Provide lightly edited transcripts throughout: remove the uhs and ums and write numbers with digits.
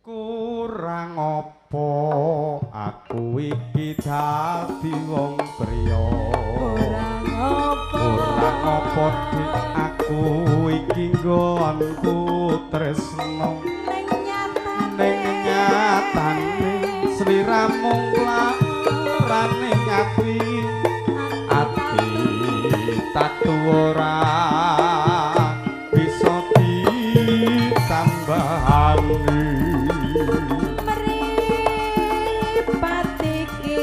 Kurang apa aku iki dadi wong priya? Kurang apa? Kurang apa dik aku iki nggonku tresno? Ning nyatane, ning nyatane sliramu nglarani ati, ati tatu ora bisa ditambahani. Mripat iki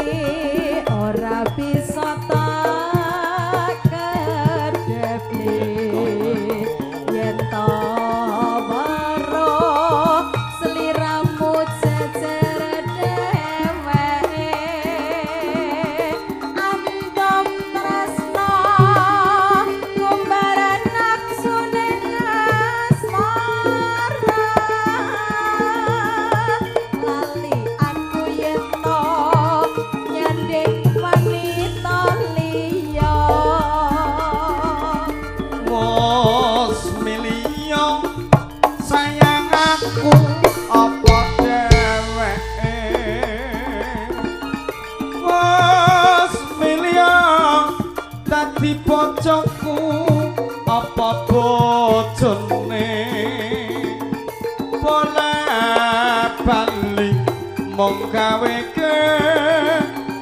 ora bisa tak kedhepne, yen to weruh sliramu jejer dheweke. Andom tresno ngumbaran nafsune asmara, lali aku yen to nyanding wanita liya. Wos milio sayang aku apa dheweke? Wos milio dadi bojoku apa bojone? Bola bali mung gawe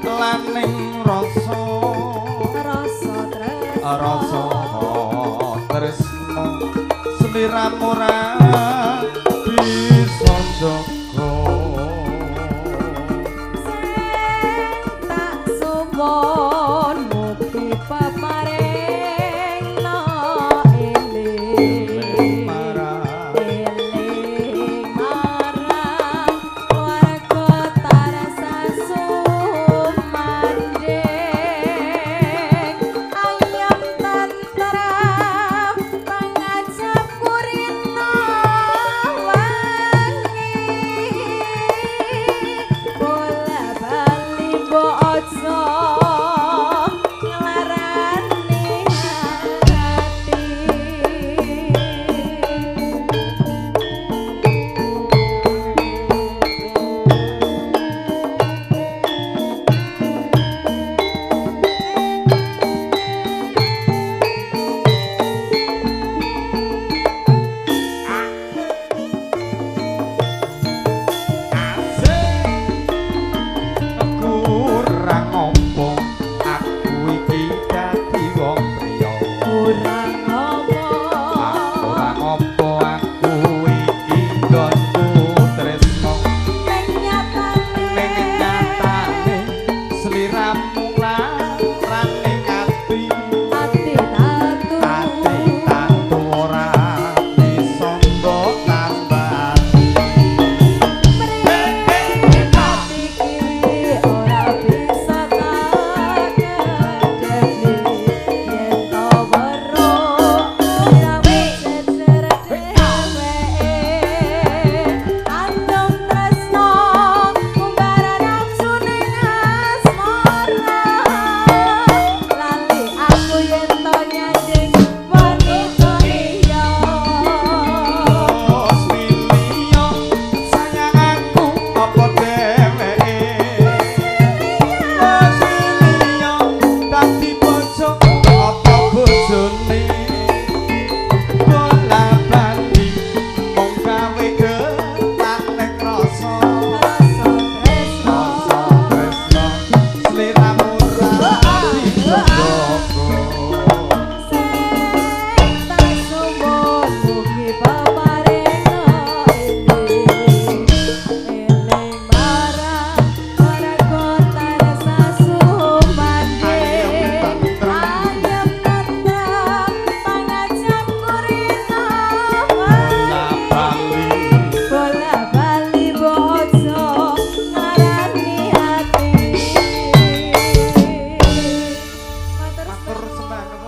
kelaning rasa, rasa tresno, rasa tresno sliramu ra bisa njogo.